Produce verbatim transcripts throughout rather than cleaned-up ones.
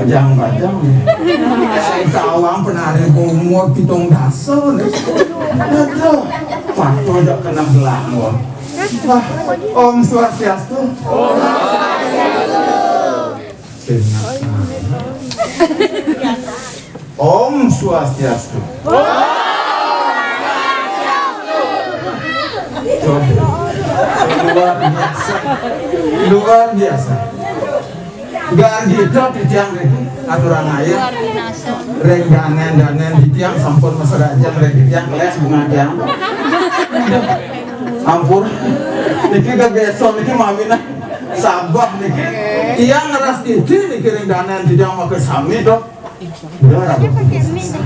Bajang-bajang. Sing tawang penari umur pitung dasa. Aduh, patuh jak kena belang gua. Wah, Om Swastiastu. Om Swastiastu. Sing ngasah. Om Swastiastu. Coba. Luar biasa. Luar biasa. Gargita titiang niki, aturang ayah. Ring danen-danen titiang sampun masarajang ring titiang, les bunga tiang. Ampun. Niki gegeson niki mawinan sabeh niki. Tiang ngrastiti niki ring danen titiang makasami to. Udah raga putus asa.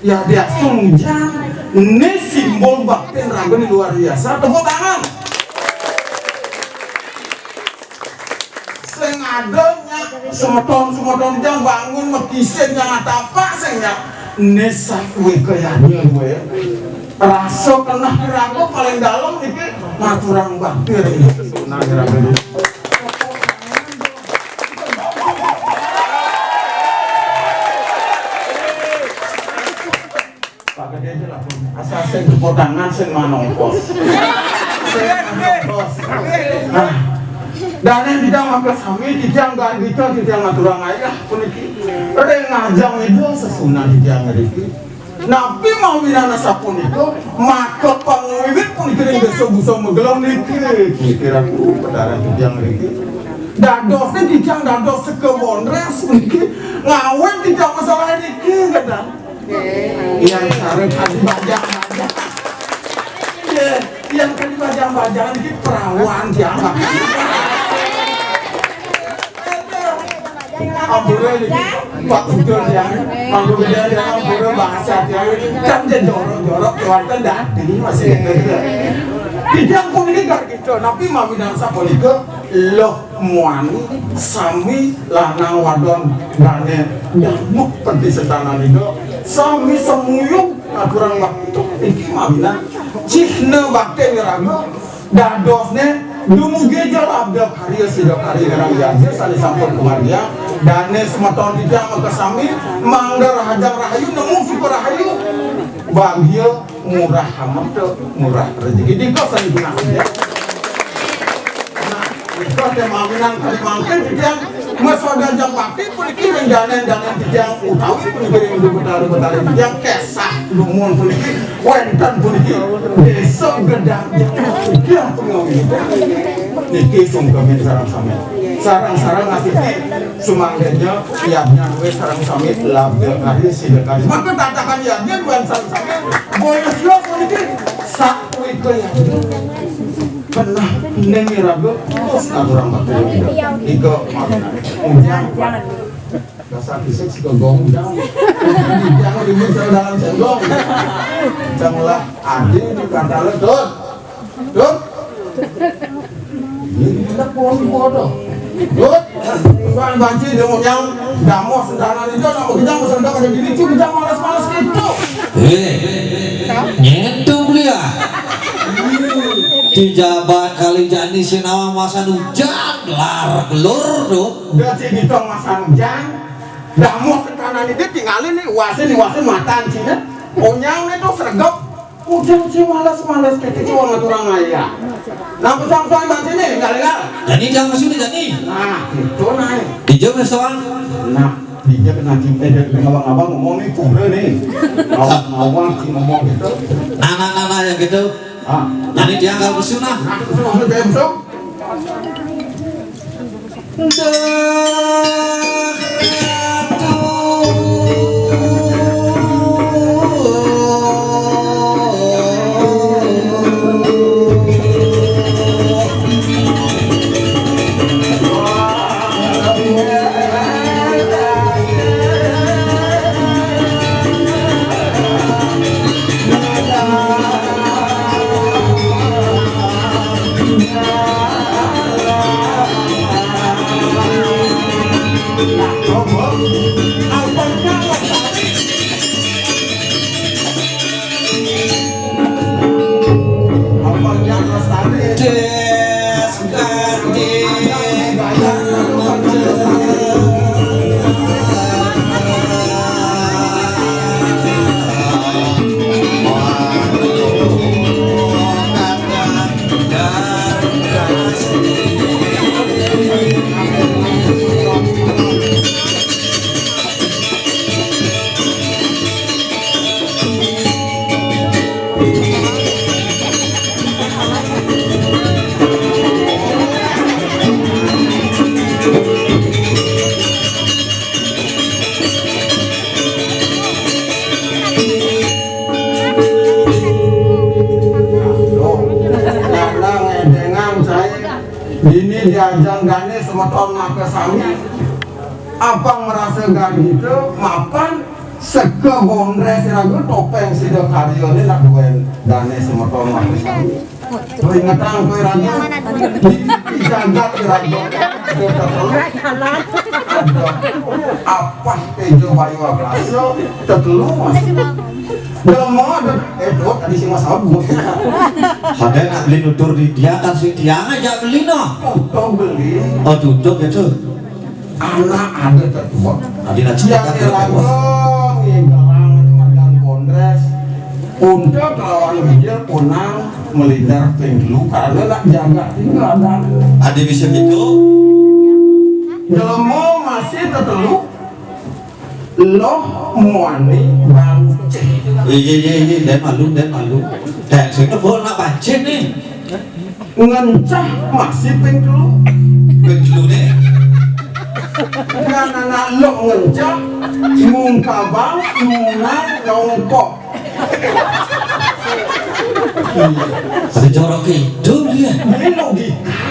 Ya diastu mujang. Ini simbol bakti raga ini luar biasa. Tepuk tangan. Sing ada nya semeton-semeton jang bangun makisin nya ngatapak sing nya. Ini sakuwi kayanya duwe. Rasa keneh raga paling dalam niki ngaturang bakti ring Ida Sesuhunan raga niki. Pak Gede aja lah, Bun. Asal sing tepuk tangan, sing manongkos. Sing manongkos. Nah, danen titiang makasami, titiang gargita, titiang ngaturang ayah puniki. Ring ngajeng Ida Sesuhunan titiang ngriki. Napi mawinan asapunika, maka pangawiwit puniki ring Desa Busa Magelang niki. Niki Ratu Petara titiang ngriki. Dadosné titiang dados seka Bondres puniki. Ngawit titiang masalah niki, kadang. Yang sareng kadi bajang-bajang. Iya, yang kadi bajang-bajang iki perawan tiang. Ampura niki, Pak Kuda tiang. Ampura tiang, ampura bahasa tiang. Kan dia jorok-jorok, keluarkan dadi masih gitu. Titiang puniki gargita, napi mawinan sapunika, luh muani sami lanang wadon dané damuh pati setanan Ida, sami semuyung ngaturang bakti niki mawinan cihna bakti raga dadosné dumugi ja labda karya sida karya ngarang yadnya sané sampun kamargiang, dané semeton titiang makasami mangda rahajeng rahayu nemu suka rahayu bagia murah amat tuh, murah rezeki. Dika sandi punah. Nah, nika té mawinan kadi mangkin titiang maswada jam bakti puniki ring danen-danen titiang utawi puniki ring Ibu Betara Betari titiang kesah dumun puniki wénten puniki Désa Gedang Jaya titiang pangawit. Niki sungkemin sareng sami. Sareng-sareng ngastiti sumangdané yadnya duwé sareng sami labda karya sida karya. Maka tatakan yadnya duwé sareng sami. Boyo sira puniki sakuwi kaya penah ning iraga terus ngaturang bakti. Tiga mawinan. Ujang. Dasar fisik sika gong ujang. Ujang ribut sareng dalam senggong. Cang lah adi di kantale, Dut. Dut. Ini kita pohon bodoh. Dut. Tuan banci dia ngomong damos sentana itu nama kita bersenda pada diri itu kita malas-malas gitu. Eh, nyentuh dia. Di Jabat Kali Jani sinawa masan ujang lar gelur tuh. Udah sih kita masan ujang. Damos sentana ini tinggalin nih, wasin nih, wasin matan sini. Onyang itu sregep. Ujang ci males-males kéto ci wong aturang ayah. Nah, pesan-pesan Mbak sini, enggak dengar. Jani jangan masuk nih, Jani. Nah, itu naik. Dijawab soal. Nah, dia kena cinta dari abang-abang ngomong nih, pura nih. Ngawang-ngawang ci ngomong gitu. Anak-anak yang gitu. Ah. Jani dia nggak masuk nah. Nah, itu maksud saya masuk. Diajeng dané semeton makasami. Apang marasa garita mapan seka Bondrés raga Topéng Sidakaryané nak duén dané semeton makasami. Tuh ingetang tuh raga. Di, di jagat raga. Ada apah téja bayu ablasa, tetelu masih. Udah mau ada, eh, Dot, tadi si Mas Aud. Ada nak beli nutur di dia, kan si Tiang aja beli, noh. Tuh beli. Oh, tutup itu. Anak ada tetua. Tadi nak Yang cerita tetua. Dilakukan, ngigelang, makan Bondrés. Untuk lawan dia punang melindar ping telu karena nak jaga tinggal dan. Ada bisa gitu? Jelema masih tetelu. Loh, muani bancih. Iya, iya, iya, iya, dan malu, dan malu. Eh, saya kebol nak bancih nih. Ngencah masih ping telu. Ping telu nih. Kan anak lo ngencah, mungkabang, munang, nyongkok. Ada jorok itu dia. Ini logika.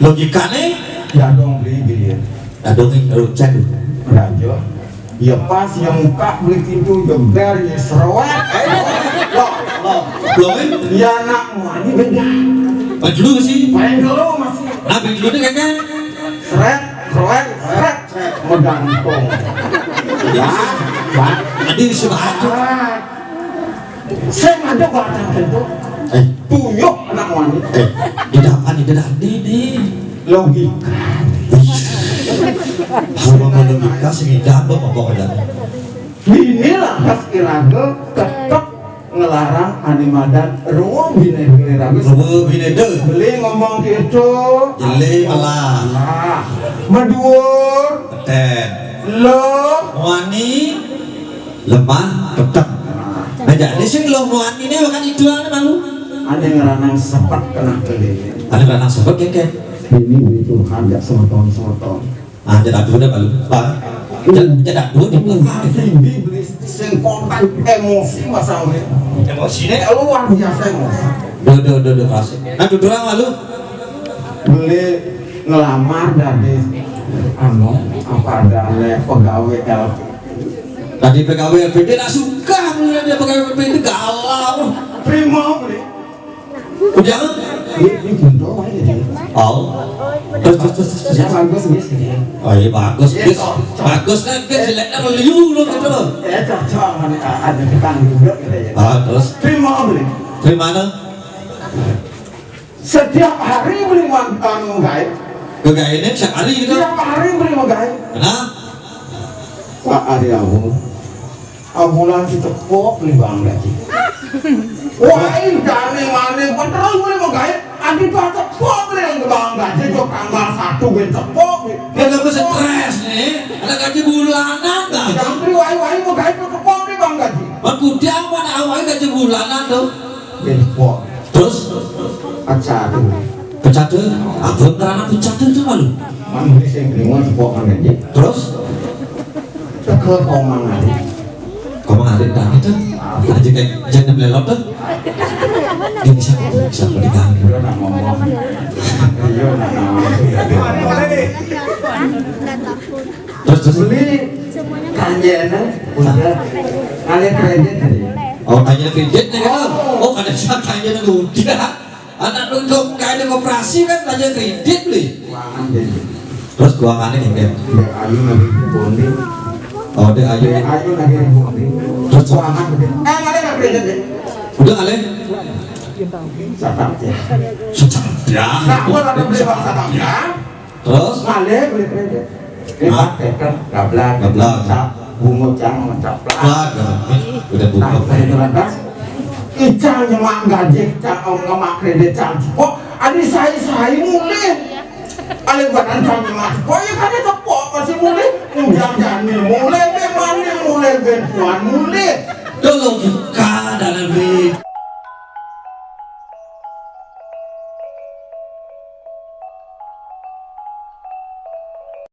Logikane? Ya dong, beli, beli. Aduh, nih, rucen. Raja. Ya pas, ya muka, beli pintu, ya ber, ya serowet. Eh, lo, lo, lo, eh? Ya nak muani beda. Bedlu sih. Paling dulu masih. Nah, bedlu nih kagak. Seret, serowet, seret, seret. Megantung. Ya, Pak. Tadi disuruh aja. Ah. Sing ada batang tentu. Eh. Tuyuk anak wanita. Eh, di dapan, di dapan, di, di. Logika. Ih. Semua logika sing dapet apa, apa, ada. Bini lantas iraga tetep ngelarang ané madan ruwuh bini raga. Ruwuh bini dé. Beli ngomong gitu. Jeli melah. Nah, maduur. Petén. Lo. Muani. Lemah, peteng. Nah, jadi sing lo muani ini bukan itu ané malu. Ada yang ranang sepet kena beli. Ada ranang sepet, kengkeng. Ini, ini Tuhan, ya, semeton-semeton. Ah, jadi aku udah malu. Pak. Jadi, jadi aku di belakang. Ini beli sing kontak emosi masalahnya. Emosinya luar biasa emosi. Duh, duh, duh, duh, pasti. Nah, duduran malu. Beli ngelamar dari, anu, apa adanya pegawai L P. Tadi pegawai L P D nak suka, beli dia pegawai L P D galau. Terima, beli. Udah? Ini, ini buntu aja dia. Oh. Terus, terus, terus, terus. Ya, bagus, guys, ini. Oh, iya, bagus, iya, guys. Cocok. Bagus kan, guys, jeleknya meliu lo gitu loh. Ya, cocok, mana ada tukang juga gitu ya. Ah, terus? Terima, beli. Terima, no? Setiap hari beli wan-, anu, gaib. Kegaene setiap hari gitu? Setiap hari beli mau gaib. Kenapa? Pak Aryawan. Ambulan kita pok di Bang Gaji. Wah, ini jane mane pun terus boleh mau gawe. Adi tuh tepok nih yang Bang Gaji, gua tanggal satu gue tepok nih. Dia nggak bisa stres nih. Ada gaji bulanan, Bang. Jantri wai-wai mau gawe tepok nih Bang Gaji. Bang Kudiang mana awalnya gaji bulanan tuh? Gue tepok. Terus? Pecah tuh. Pecah tuh? Apa karena pecah tuh itu malu? Man gue sing bingung tepok Bang Gaji. Terus? Teka Komang Ari. Komang Ari tadi tuh. Aja kayak jangan melelot tuh. Ini siapa? Siapa di kami? Udah nak ngomong. Iya, nak ngomong. Terus, terus. Beli kanjena, udah. Kalian kredit tadi. Oh, tanya kredit nih kan? Oh, ada siapa tanya udah. Anak nunjuk kayak di koperasi kan tanya kredit beli. Keuangan deh. Terus keuangannya kayak gitu. Dek Ayu lagi di bonding. Oh, Dek Ayu. Dek Ayu lagi di bonding. Terus keuangan gede. Eh, kalian nggak kredit deh. Udah kali? Satpam ya. Satpam ya. Nah, gua lagi beli bang satpam ya. Terus? Malih beli kredit. Ini hah? Pakai kan, gablak, gablak. Cap, bungut cang, cap, plak. Plak, ya. Udah bungut. Nah, saya lantas, icang nyemak gaji, cang, oh, ngemak kredit, cang. Kok, adi sai-sai mulih. Alih badan cang nyemak. Kok, ya kan, tepok, pasti mulih. Ujang jani mulih, be mani mulih, be puan mulih. Dulu,